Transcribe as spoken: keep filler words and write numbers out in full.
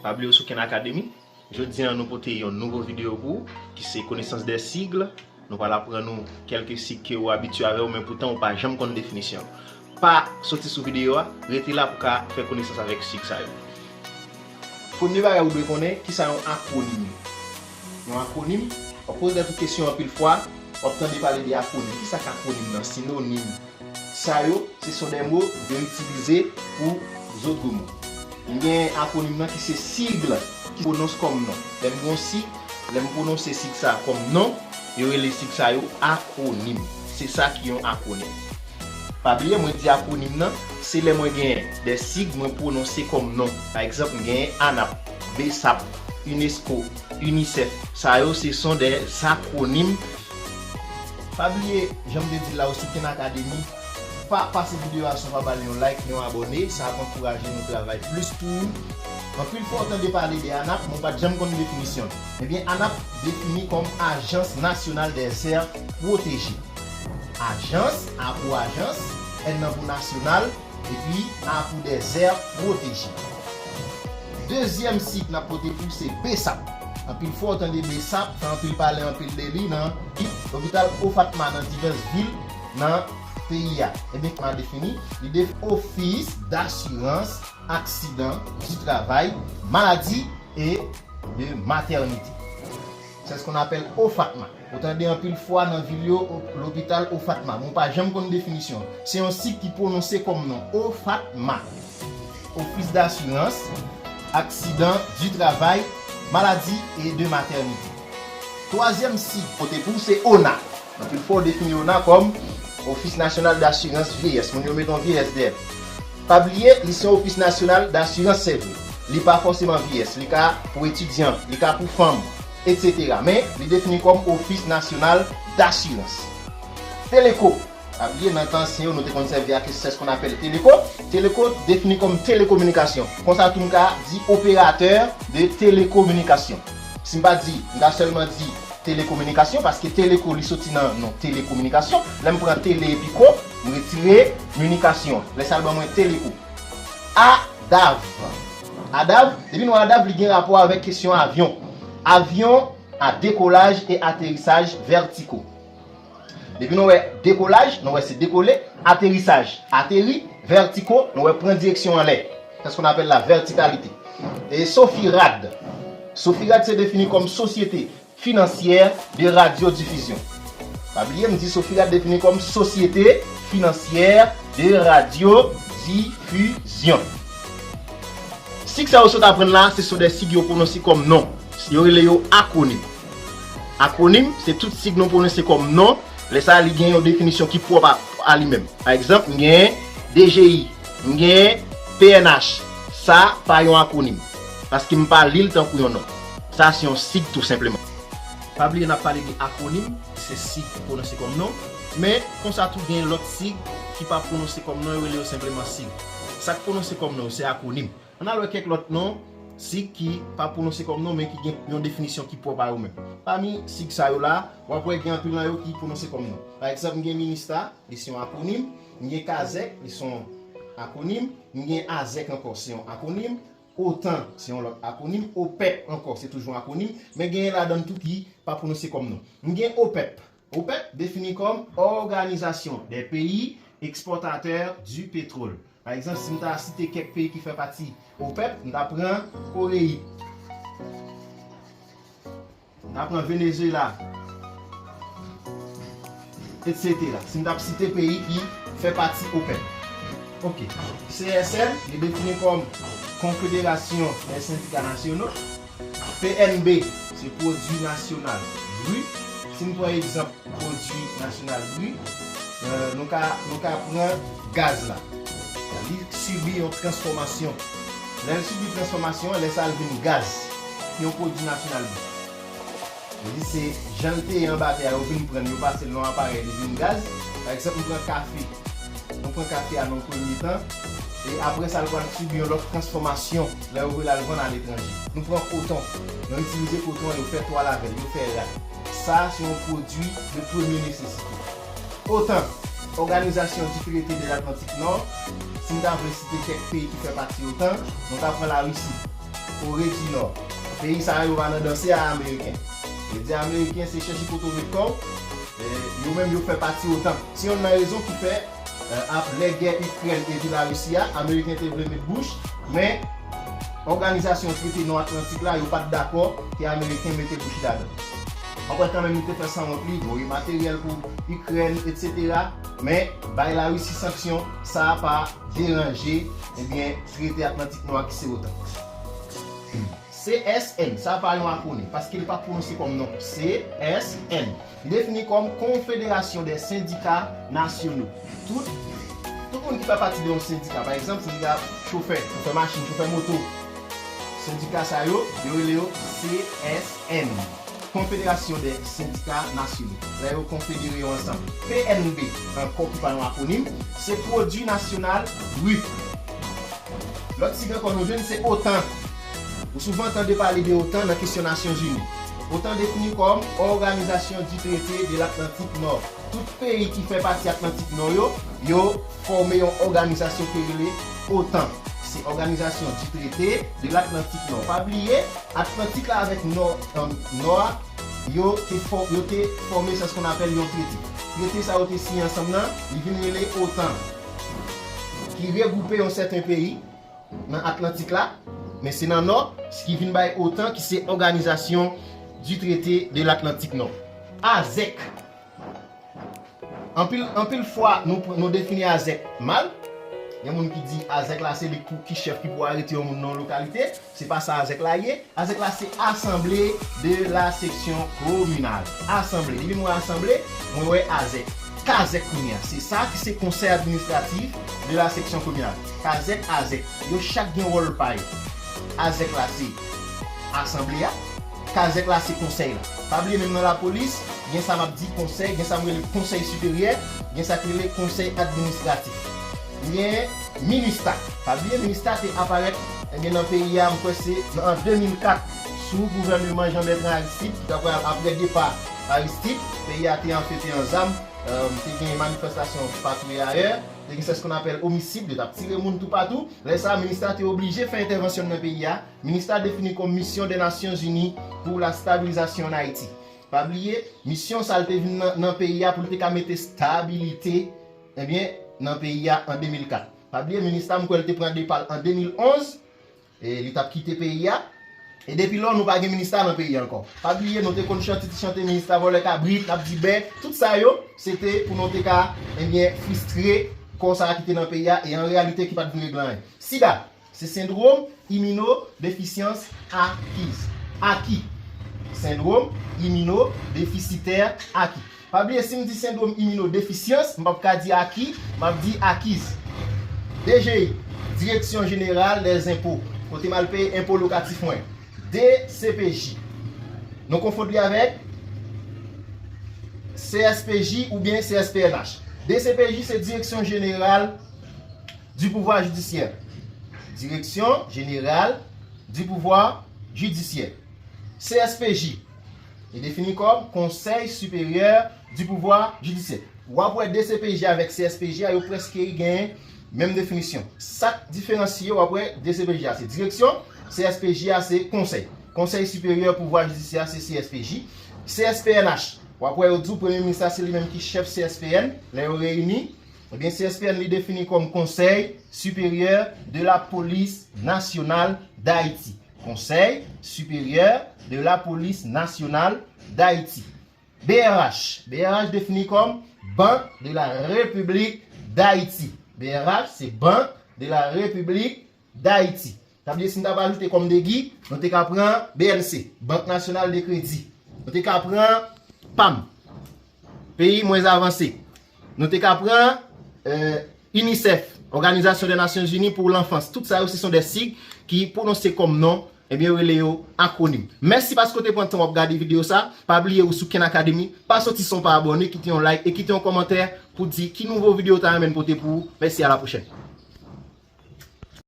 Pa bliye w sou Ken Academy. Jodi a, nou pote yon nouvo videyo pou ou, ki se connaissance des sigles. Nou pral aprann ou kèlke sig ke ou abitye avè yo, men poutan ou pa janm konn definisyon yo. Pa soti sou videyo a, rete la pou w ka fè konesans avèk sig sa yo. Premye bagay ou dwe konnen, kisa yon akwonim ye. Yon akwonim, w ap poze tèt ou kesyon anpil fwa, w ap tande pale de akwonim. Kisa k akwonim nan? Sinonim. Sa yo, ce sont des mots de itilize pou zòt gwo mo. M gen akwonim nan ki se sig ki pwononse kòm non. Lè m gen yon sig, lè m pwononse sig sa a kòm non, yo rele sig sa yo akwonim. Se sa ki yon akwonim. Pa bliye, mwen di akwonim nan, se lè mwen gen de sig mwen pwononse kòm non. Pa egzanp, m gen ANAP, BESAP, UNESCO, UNICEF. Sa yo, ce sont des acronymes. Pa bliye, jan m te di l la, ou sou Ken Academy, pa pase videyo a san w pa ba l yon like, yon abòne, sa ap ankouraje nou travay plis pou ou. Anpil fwa w tande pale de ANAP, men w pa t janm konn definisyon l. Ebyen, ANAP defini kòm Agence Nationale des Aires Protégées. Ajans, A pou ajans, N nan pou nasyonal, epi A pou des aires protégées. Dezyèm sig n ap pote pou se BESAP. Anpil fwa w tande BESAP, fè anpil pale anpil de li nan Lopital Ofatma nan divès vil nan peyi a. Ebyen, kòman l defini? Li defini Office d'Assurance Accident du Travail, Maladie et de Maternité. C'est ce qu'on appelle Ofatma. Ou tande anpil fwa nan vil yo, o-, Lopital Ofatma. Men w pa janm konn definisyon. Se yon sig ki pwononse kòm non. Ofatma. Office d'Assurance Accident du Travail, Maladie et de Maternité. Twazyèm sig pote pou w se ONA. Anpil fwa w defini ONA kòm Office National d'Assurance Vieillesse. Moun yo met yon vyeyès dèyè l. Pa bliye, li se yon Office National d'Assurance, se vre. Li pa fòseman vyeyès. Li ka pou etidyan, li ka pou fanm, etsetera. Men, li defini kòm Office National d'Assurance. Teleko. Pa bliye, nan tan ansyen yo, nou te konn sèvi ak, c'est ce qu'on appelle Teleko. Teleko defini kòm telekominikasyon. Konsa tou, m ka di opérateur de télécommunication. Si m pa di, m ka sèlman di telekominikasyon, paske teleko, li soti nan non telekominikasyon. Lè m pran tele epi ko, m retire minikasyon. Lè sa, l ban mwen teleko. ADAV. ADAV, depi nou wè ADAV, li gen rapò avèk kesyon avyon. Avion à décollage et atterrissage verticaux. Depi nou wè dekolaj, nou wè se dekole, aterisaj, ateri, vertiko, nou wè pran direksyon anlè. C'est ce qu'on appelle la verticalité. E Sofirad. Sofirad se defini kòm Société Financière de Radiodiffusion. Pa bliye, m di Sofirad defini kòm Société Financière de Radiodiffusion. Sig sa yo sot aprann la, se sou de sig yo pwononse kòm non. Yo rele yo akwonim. Akwonim, se tout sig nou pwononse kòm non, lè sa a, li gen yon definisyon ki pwòp a, a li menm. Pa egzanp, m gen D G I, m gen P N H. Sa pa yon akwonim, paske m pa li l tankou yon non. Sa se yon sig tou senpleman. Pa bliye n ap pale de akwonim, se sig ki pwononse kòm non, men konsa tou gen lòt sig ki pa pwononse kòm non, yo rele yo senpleman sig. Sa k pwononse kòm non, se akwonim. Ann al wè kèk lòt non, sig ki pa pwononse kòm non, men ki gen yon definisyon ki pwòp a yo menm. Pami sig sa yo la, w ap wè gen anpil nan yo ki pwononse kòm non. Pa egzanp, m gen minista, li se yon akwonim, m gen kazèk, li se yon akwonim, m gen azèk ankò, se yon akwonim, otan, se yon lòt akwonim, opèp ankò, se toujou yon akwonim, men genyen ladan l tou ki pa pwononse kòm non. M gen opèp. OPEP defini kòm Organisation des Pays Exportateurs du Pétrole. Pa egzanp, si m ta site kèk peyi ki fè pati OPEP, m ta pran Koreyip, m ta pran Venezuela, etsetera. Si m t ap site peyi ki fè pati OPEP. Ok. C S N, li defini kòm Confédération des Syndicats Nationaux. P N B, se pwodui nasyonal brut. Si n pran egzanp pwodui nasyonal brut, euh, nou ka, nou ka pran gaz la. Li sibi yon transfòmasyon. Lè l sibi transfòmasyon an, lè sa a l vin gaz, ki yon pwodui nasyonal brut. Li di se jan l te ye anba tè a, yo vin pran l, yo pase l nan yon aparèy, li vin gaz. Pa egzanp, nou pran kafe. Nou pran kafe a nan yon premye tan, e apre sa, l pral sibi yon lòt transfòmasyon lè yo voye l al vann aletranje. Nou pran koton. Yo itilize koton an, yo fè twal avè l, yo fè rad. Sa a se yon pwodui de premye nesesite. OTAN, Organisation du Traité de l'Atlantique Nord, si n ta vle site kèk peyi ki fè pati OTAN, nou ka pran Larisi. Kore di Nò. Peyi sa yo pa nan danse a ameriken. Yo di ameriken se chèche kote w met kò w. E, yo menm yo fè pati otan. Se yonn nan rezon ki fè, e, ap lè gè Ikrèn epi Larisi a, ameriken te vle met Bush, men òganizasyon trete Nò Atlantik la, yo pa t dakò ke ameriken mete Bush ladan. Anpwen kanmenm li te fè sanwont li, voye materyèl pou Ikrèn, etsetera. Men bay Larisi sanksyon, sa pa deranje, ebyen, trete Atlantik Nò a ki se otan. C S N, sa pa yon akwonim, paske li pa pwononse kòm non. C S N. Li defini kòm Confédération des Syndicats Nationaux. Tout, tout moun ki fè pati de yon sendika, pa egzanp, sendika chofè, chofè machin, chofè moto, sendika sa yo, yo rele yo C S N. Confédération des Syndicats Nationaux. Lè yo konfedere yo ansanm. P N B, ankò ki pa yon akwonim, se Produit National Brut. Lòt sik ankò nou jwenn se otan. Ou souvan tande pale de otan nan kesyon Nasyonzini. Otan defini kòm Organisation du Traité de l'Atlantique Nord. Tout peyi ki fè pati Atlantik Nò yo, yo fòme yon òganizasyon ki rele otan. Se Organisation du Traité de l'Atlantique Nord. Pa bliye, Atlantik la avèk Nò, e, Nò a, yo te fò-, yo te fòme sa se konn apèl yon trete. Trete sa yo te siyen ansanm nan, li vin rele otan, ki regwoupe yon sèten peyi nan Atlantik la, men se nan Nò, ki vin bay otan, ki se Organisation du Traité de l'Atlantique Nord. Azèk. Anpil, anpil fwa, nou, nou defini azèk mal. Gen moun ki di azèk la se li pou, ki chèf ki pou arete yon moun nan yon lokalite. Se pa sa azèk la ye. Azèk la se Assemblée de la Section Communale. Asanble. Depi m wè asanble, mwen wè azèk. Kazèk kounye a. Se sa ki se Conseil Administratif de la Section Communale. Kazèk, azèk. Yo chak gen wòl pa yo. Azèk la se asanble a. Kazèk la se konsèy la. Pa bliye menm nan lapolis, gen sa m ap di konsèy, gen sa m rele konsèy siperyè, gen sa k rele konsèy administratif. Gen Minista. Pa bliye Minista te aparèt, ebyen, nan peyi a, m kwè se nan, an de mil kat, sou gouvèneman Jean Bertrand Aristide, ki t ap, aprè depa Aristide, peyi a te anfete an zam, e, te gen manifestasyon toupatou e ayè, te gen sa se konn apèl omisid, yo t ap tire moun toupatou. Lè sa a, Minista te oblije fè entèvansyon nan peyi a. Minista defini kòm Mission des Nations Unies pour la Stabilisation en Haïti. Pa bliye, misyon sa l te vin nan, nan peyi a pou l te ka mete stabilite, ebyen, nan peyi a an de mil kat. Pa bliye, Minista, m kwè l te pran depa l an de mil onz, e li t ap kite peyi a. E depi lò, nou pa gen Minista nan peyi a ankò. Pa bliye, nou te konn chante ti chante Minista vòlè kabrit, n ap di bè, tout sa yo, se te pou nou te ka, ebyen, fristre kò sa a ki te nan peyi a, e an reyalite ki pa t vin regle anyen. Sida. Se sendwòm iminodefisyan aki. Aki. Sendwòm iminodefisitè aki. Pa bliye, si m di sendwòm iminodefisyans, m p ap ka di aki, m ap di aki. D G I, Direction Générale des Impôts, kote m al peye enpo lokatif mwen. D C P J. Nou konfonn li avèk C S P J oubyen C S P N H. D C P J se Direction Générale du Pouvoir Judiciaire. Direction Générale du Pouvoir Judiciaire. C S P J, li defini kòm Conseil Supérieur du Pouvoir Judiciaire. W ap wè D C P J avèk C S P J a, yo prèske gen menm definisyon. Sa k diferansye yo, w ap wè D C P J a se direksyon, C S P J a se konsèy. Conseil Supérieur Pouvoir Judiciaire se C S P J. C S P N H, w ap wè yo di w Premye Minis la se li menm ki chèf C S P N, lè yo reyini. Ebyen, C S P N li defini kòm Conseil Supérieur de la Police Nationale d'Haïti. Conseil Supérieur de la Police Nationale d'Haïti. B R H. B R H defini kòm Banque de la République d'Haïti. B R H se Banque de la République d'Haïti. Sa vle di si n t ap ajoute kòm degi, nou te ka pran B N C, Banque Nationale de Crédit. Nou te ka pran pam, Pays Moins Avancés. Nou te ka pran, euh, UNICEF, Organisation des Nations Unies pour l'Enfance. Tout sa yo, ce sont des sigles ki pwononse kòm non, ebyen, yo rele yo akwonim. Mèsi paske w te pran tan w ap gade videyo sa. Pa bliye ou sou Ken Academy. Pa soti san w pa abòne, kite yon like e kite yon kòmantè pou di ki nouvo videyo w ta renmen n pote pou ou. Mèsi, a la pwochèn.